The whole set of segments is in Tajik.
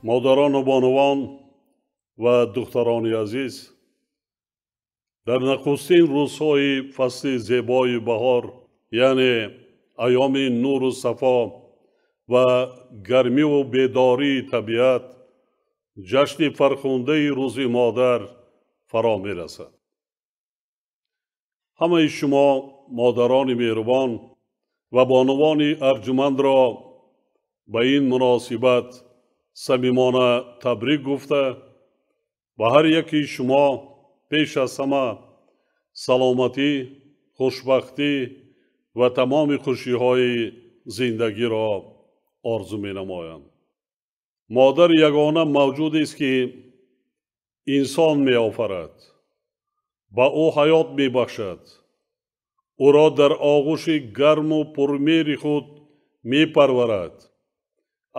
Модарон ва бонувон ва духтарони азиз, дар нахустин рӯзҳои фасли зебои баҳор, яъне айёми нуру сафо ва гармиву бедории табиат, ҷашни фархундаи Рӯзи Модар фаро мерасад. Ҳамаи шумо модарони меҳрубон ва бонувони арҷумандро ба ин муносибат самимона табрик гуфта, ба ҳар яки шумо пеш аз ҳама саломатӣ, хушбахтӣ ва тамоми хушиҳои зиндагиро орзу менамоям. Модар ягона мавҷудест, ки инсон меофарад, ба ӯ ҳаёт мебахшад, ӯро дар оғӯши гарму пурмеҳри худ мепарварад.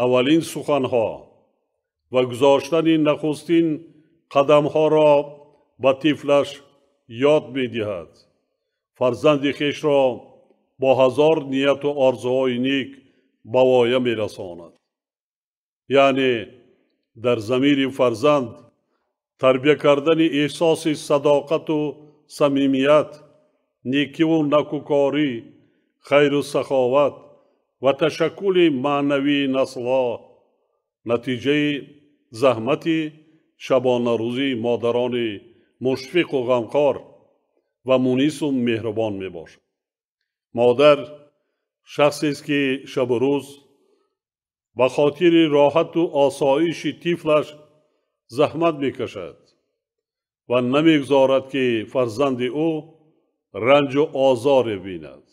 Аввалин суханҳо ва гузоштани нахустин қадамҳоро ба тифлаш ёд медиҳад. Фарзанди хешро бо ҳазор нияту орзуҳои ник ба воя мерасонад. Яъне дар замири фарзанд тарбия кардани эҳсоси садоқату самимият, некиву накӯкорӣ, хайру саховат ва ташаккули маънавии наслҳо натиҷаи заҳмати шабонарӯзии модарони мушфиқу ғамхор ва мунису меҳрубон мебошад. Модар шахсест, ки шабу рӯз ба хотири роҳату осоиши тифлаш заҳмат мекашад ва намегузорад, ки фарзанди ӯ ранҷу озоре бинад.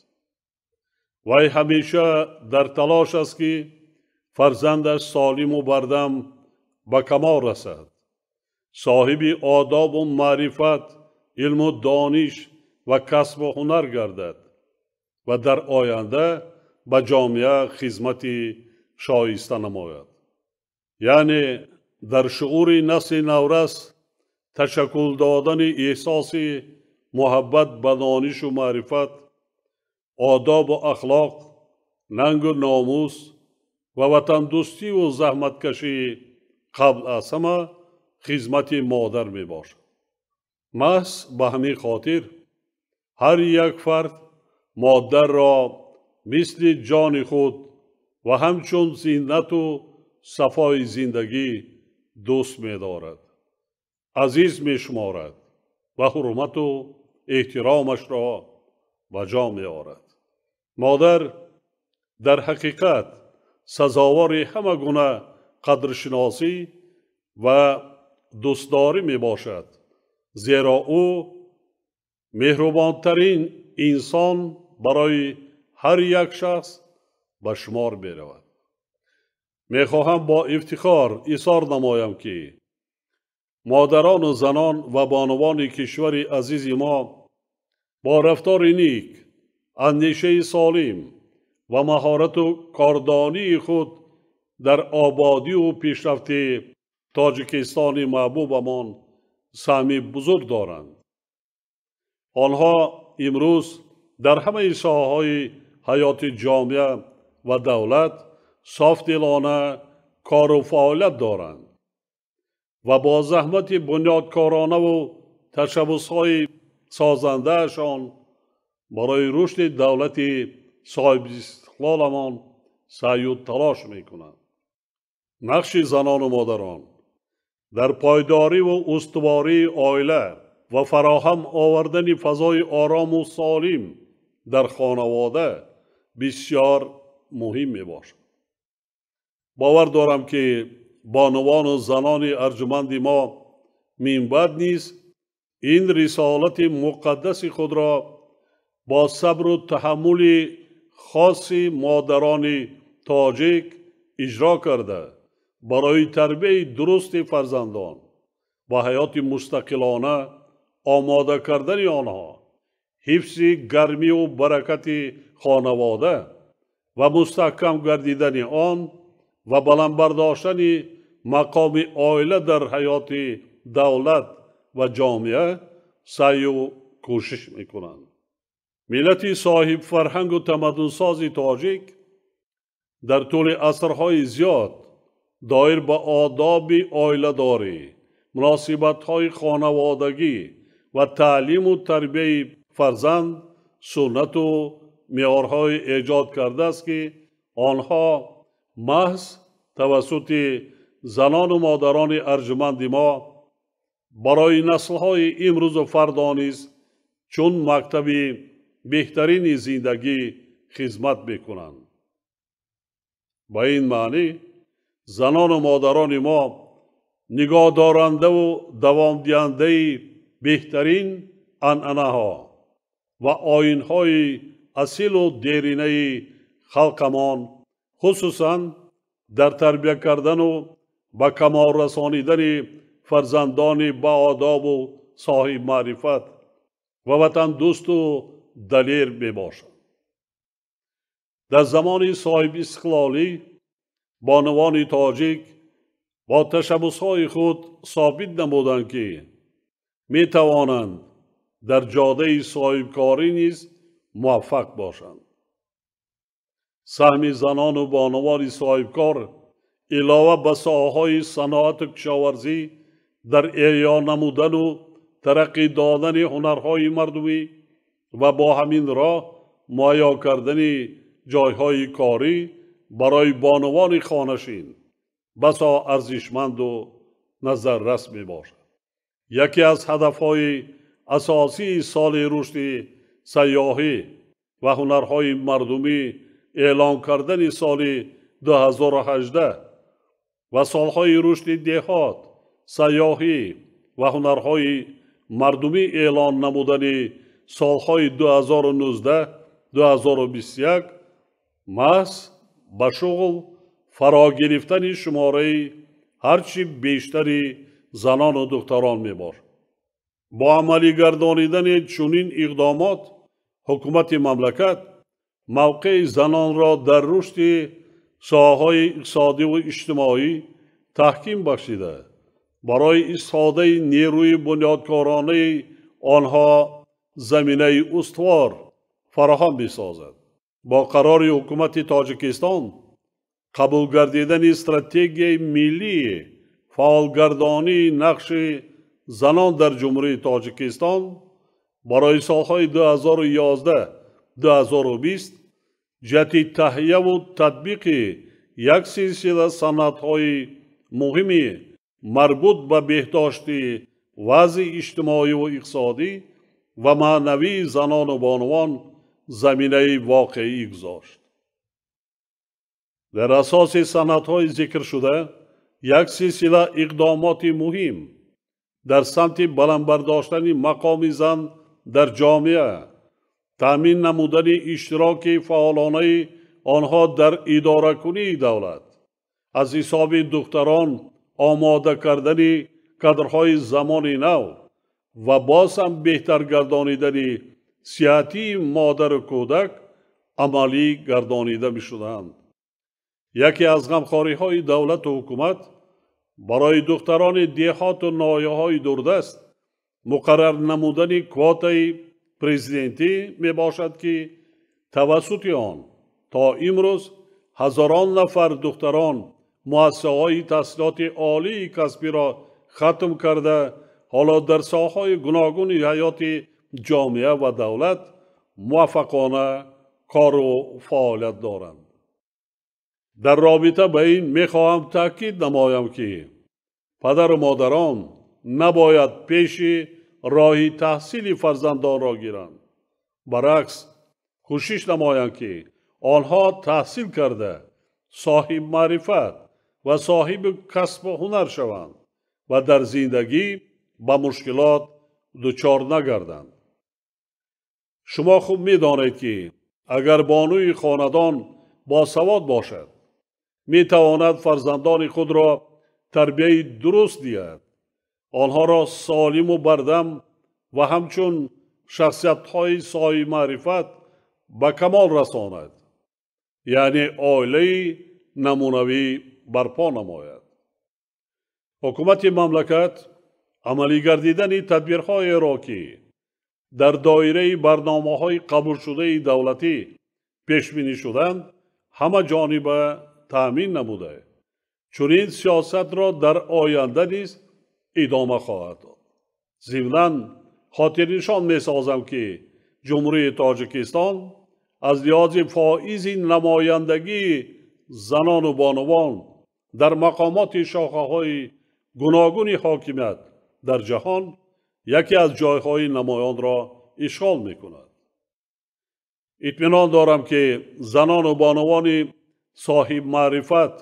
Вай ҳамеша дар талош аст, ки фарзандаш солиму бардам ба камол расад, соҳиби одобу маърифат, илму дониш ва касбу ҳунар гардад ва дар оянда ба ҷомеа хизмати шоиста намояд. Яъне дар шуури насли наврас ташаккул додани эҳсоси муҳаббат ба донишу маърифат, одобу ахлоқ, нангу номус ва ватандӯстиву заҳматкашӣ қабл аз ҳама хизмати модар мебошад. Маҳз ба ҳамин хотир ҳар як фард модарро мисли ҷони худ ва ҳамчун зинату сафои зиндагӣ дӯст медорад, азиз мешуморад ва ҳурмату эҳтиромашро ба ҷо меорад. Модар дар ҳақиқат сазовори ҳама гуна қадршиносӣ ва дӯстдорӣ мебошад, зеро ӯ меҳрубонтарин инсон барои ҳар як шахс ба шумор меравад. Мехоҳам бо ифтихор изҳор намоям, ки модарону занон ва бонувони кишвари азизи мо бо рафтори ник, андешаи солим ва маҳорату кордонии худ дар ободию пешрафти Тоҷикистони маҳбубамон саҳми бузург доранд. Онҳо имрӯз дар ҳамаи соҳаҳои ҳаёти ҷомеа ва давлат софдилона кору фаъолият доранд ва бо заҳмати бунёдкоронаву ташаббусҳои созандаашон барои рушди давлати соҳибистиқлоламон саъю талош мекунанд. Нақши занону модарон дар пойдориву устувории оила ва фароҳам овардани фазои орому солим дар хонавода бисёр муҳим мебошад. Бовар дорам, ки бонувану занони арҷуманди мо минбаъд низ ин рисолати муқаддаси худро бо сабру таҳаммули хоси модарони тоҷик иҷро карда, барои тарбияи дурусти фарзандон ва ҳаёти мустақилона омода кардани онҳо, ҳифзи гармиву баракати хонавода ва мустаҳкам гардидани он ва баланд бардоштани мақоми оила дар ҳаёти давлат ва ҷомеа саъю кӯшиш мекунанд. Миллати соҳибфарҳангу тамаддунсози тоҷик дар тӯли асрҳои зиёд Доир ба одоби оиладорӣ, муносибатҳои хонаводагӣ ва таълиму тарбияи фарзанд суннату меъёрҳое эҷод кардааст, ки онҳо маҳз тавассути занону модарони арҷуманди мо барои наслҳои имрӯзу фардо низ чун мактаби беҳтарини зиндагӣ хизмат мекунанд. Ба ин маънӣ занону модарони мо нигоҳдорандаву давомдиҳандаи беҳтарин анъанаҳо ва оинҳои асилу деринаи халқамон, хусусан дар тарбия кардану ба камол расонидани фарзандони баодобу соҳибмаърифат ва ватандӯсту далер мебошанд. Дар замони соҳибистиқлолӣ бонувони тоҷик бо ташаббусҳои худ собит намуданд, ки метавонанд дар ҷодаи соҳибкорӣ низ муваффақ бошанд. Саҳми занону бонувони соҳибкор илова ба соҳаҳои саноату кишоварзӣ дар эҳё намудану тараққӣ додани ҳунарҳои мардумӣ ва бо ҳамин роҳ муҳайё кардани ҷойҳои корӣ барои бонувони хонашин басо арзишманду назаррас мебошад. Яке аз ҳадафҳои асосии соли рушди сайёҳӣ ва ҳунарҳои мардумӣ эълон кардани соли 2018 ва солҳои рушди деҳот, сайёҳӣ ва ҳунарҳои мардумӣ эълон намудани солҳои 2019-2021 маҳз ба шуғл фаро гирифтани шумораи ҳарчи бештари занону духтарон мебошад. Бо амалӣ гардонидани чунин иқдомот ҳукумати мамлакат мавқеи занонро дар рушди соҳаҳои иқтисодиву иҷтимоӣ таҳким бахшида, барои истифодаи нерӯи бунёдкоронаи онҳо заминаи устувор фароҳам месозад. Бо қарори ҳукумати Тоҷикистон қабул гардидани стратегияи миллии фаъолгардонии нақши занон дар Ҷумҳурии Тоҷикистон барои солҳои 2011-2020 ҷиҳати таҳияву татбиқи як силсила санадҳои муҳими марбут ба беҳдошти вазъи иҷтимоиву иқтисодӣ ва маънавии занону бонувон заминаи воқеӣ гузошт. Дар асоси санадҳои зикршуда як силсила иқдомоти муҳим дар самти баланд бардоштани мақоми зан дар ҷомеа, таъмин намудани иштироки фаъолонаи онҳо дар идоракунии давлат, аз ҳисоби духтарон омода кардани кадрҳои замони нав ва боз ҳам беҳтар гардонидани сиҳатии модару кӯдак амалӣ гардонида мешуданд. Яке аз ғамхориҳои давлату ҳукумат барои духтарони деҳоту ноҳияҳои дурдаст муқаррар намудани квотаи президентӣ мебошад, ки тавассути он то имрӯз ҳазорон нафар духтарон муассисаҳои таҳсилоти олии касбиро хатм карда, ҳоло дар соҳаҳои гуногуни ҳаёти ҷомеа ва давлат муваффақона кору фаъолият доранд. Дар робита ба ин мехоҳам таъкид намоям, ки падару модарон набояд пеши роҳи таҳсили фарзандонро гиранд. Баръакс, кӯшиш намоянд, ки онҳо таҳсил карда, соҳиб маърифат ва соҳиби касбу ҳунар шаванд ва дар зиндагӣ ба мушкилот дучор нагарданд. Шумо хуб медонед, ки агар бонуи хонадон босавод бошад, метавонад фарзандони худро тарбияи дуруст диҳад, онҳоро солиму бардам ва ҳамчун шахсиятҳои соҳибмаърифат ба камол расонад, яъне оилаи намунавӣ барпо намояд. Ҳукумати мамлакат амалӣ гардидани тадбирҳоеро, ки дар доираи барномаҳои қабулшудаи давлатӣ пешбинӣ шуданд, ҳама ҷониба таъмин намуда, Чунин сиёсатро дар оянда низ идома хоҳад дод. Зимнан хотирнишон месозам, ки Ҷумҳурии Тоҷикистон аз лиҳози фоизи намояндагии занону бонувон дар мақомоти шохаҳои гуногуни ҳокимият дар ҷаҳон яке аз ҷойҳои намоёнро ишғол мекунад. Итминон дорам, ки занону бонувони соҳибмаърифат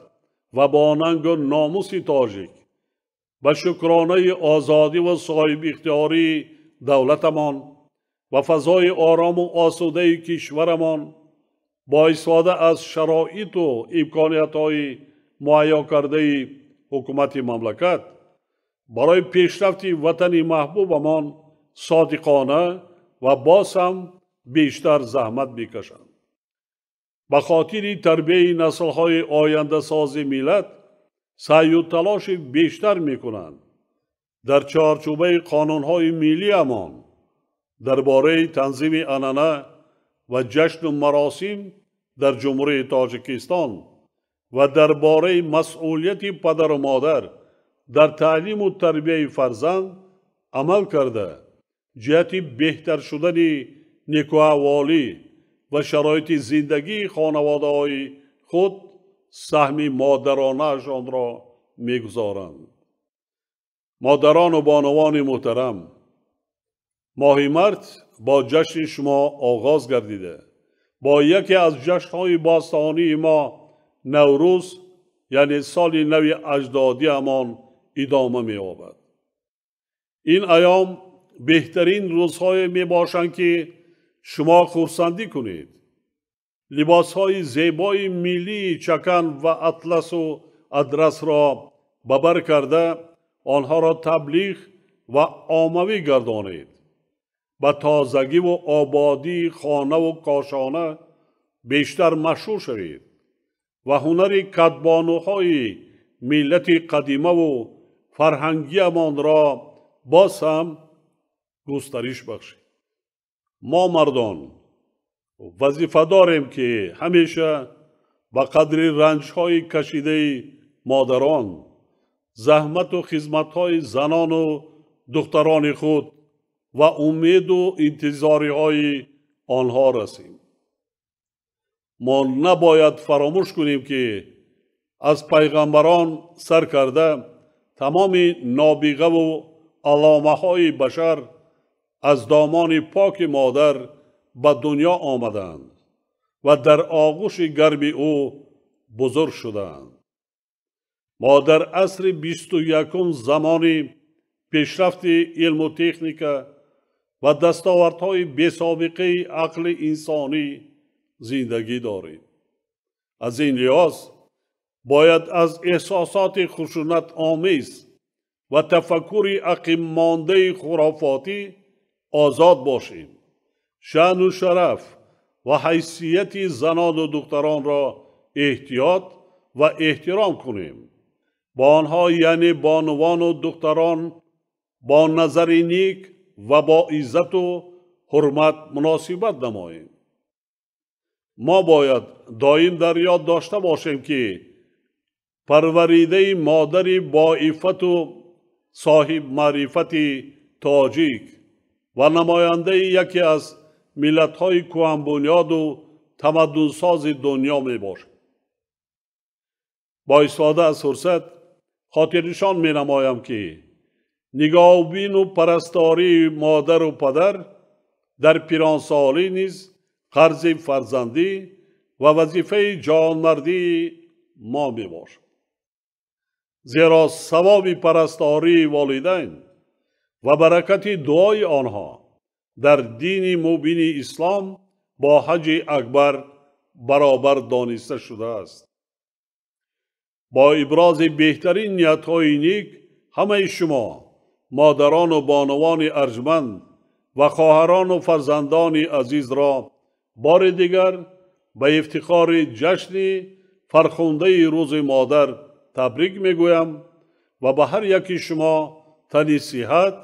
ва бо нангу номуси тоҷик ба шукронаи озодӣ ва соҳибихтиёрии давлатамон ва фазои орому осудаи кишварамон бо истифода аз шароиту имкониятҳои муҳайё кардаи ҳукумати мамлакат барои пешрафти ватани маҳбубамон содиқона ва боз ҳам бештар заҳмат мекашанд. Ба хотири тарбияи наслҳои ояндасози миллат саъю талоши бештар мекунанд. Дар чорчӯбаи қонунҳои миллиамон дар бораи танзими анъана ва ҷашну маросим дар Ҷумҳурии Тоҷикистон ва дар бораи масъулияти падару модар дар таълиму тарбияи фарзанд амал карда, ҷиҳати беҳтар шудани некӯаҳволӣ ва шароити зиндагии хонаводаҳои худ саҳми модаронаашонро мегузоранд. Модарону бонувони муҳтарам, моҳи март бо ҷашни шумо оғоз гардида, бо яке аз ҷашнҳои бостонии мо Наврӯз, яъне соли нави аҷдодиамон идома меёбад. Ин айём беҳтарин рӯзҳое мебошанд, ки шумо хурсандӣ кунед. Либосҳои зебои миллии чакан ва атласу адрасро ба бар карда, онҳоро таблиғ ва оммавӣ гардонед. Ба тозагиву ободии хонаву кошона бештар машҳур шавед ва ҳунари кадбонуҳои миллати қадимаву фарҳангиамонро боз ҳам густариш бахшед. Мо мардон вазифа дорем, ки ҳамеша ба қадри ранҷҳои кашидаи модарон, заҳмату хизматҳои занону духтарони худ ва умеду интизориҳои онҳо расем. Мо набояд фаромӯш кунем, ки аз пайғамбарон сар карда тамоми нобиғаву аломаҳои башар аз домони поки модар ба дунё омаданд ва дар оғӯши гарми ӯ бузург шуданд. Мо дар асри 21-ум замони пешрафти илму техника ва дастовардҳои бесобиқаи ақли инсонӣ зиндагӣ дорем. Аз ин лиҳоз бояд аз эҳсосоти хушунатомез ва тафаккури ақибмондаи хурофотӣ озод бошем. Шаъну шараф ва ҳайсияти занону духтаронро эҳтиёт ва эҳтиром кунем. Бо онҳо, яъне бонувану духтарон, бо назари ник ва бо иззату ҳурмат муносибат намоем. Мо бояд доим дар ёд дошта бошем, ки парваридаи модари боиффату соҳибмаърифати тоҷик ва намояндаи яке аз миллатҳои кӯҳанбунёду тамаддунсози дунё мебошад. Бо истифода аз фурсат хотирнишон менамоям, ки нигоҳубину парастории модару падар дар пиронсолӣ низ қарзи фарзандӣ ва вазифаи ҷонмардии мо мебошад. Зеро савоби парастории волидайн ва баракати дуои онҳо дар дини мубини ислом бо ҳаҷи акбар баробар дониста шудааст. Бо ибрози беҳтарин ниятҳои ник ҳамаи шумо, модарону бонувони арҷманд ва хоҳарону фарзандони азизро бори дигар ба ифтихори ҷашни фархундаи Рӯзи Модар табрик мегӯям ва ба ҳар яки шумо тани сиҳат,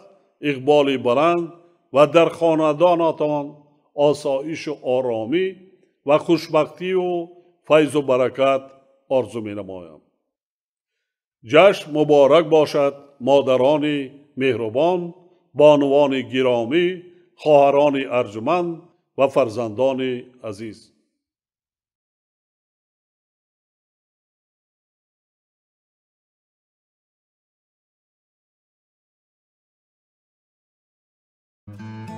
иқболи баланд ва дар хонадонатон осоишу оромӣ ва хушбахтию файзу баракат орзу менамоям. Ҷашн муборак бошад модарони меҳрубон, бонувони гиромӣ, хоҳарони арҷуманд ва фарзандони азиз.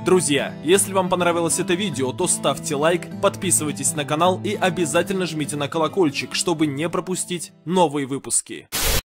Друзья, если вам понравилось это видео, то ставьте лайк, подписывайтесь на канал и обязательно жмите на колокольчик, чтобы не пропустить новые выпуски.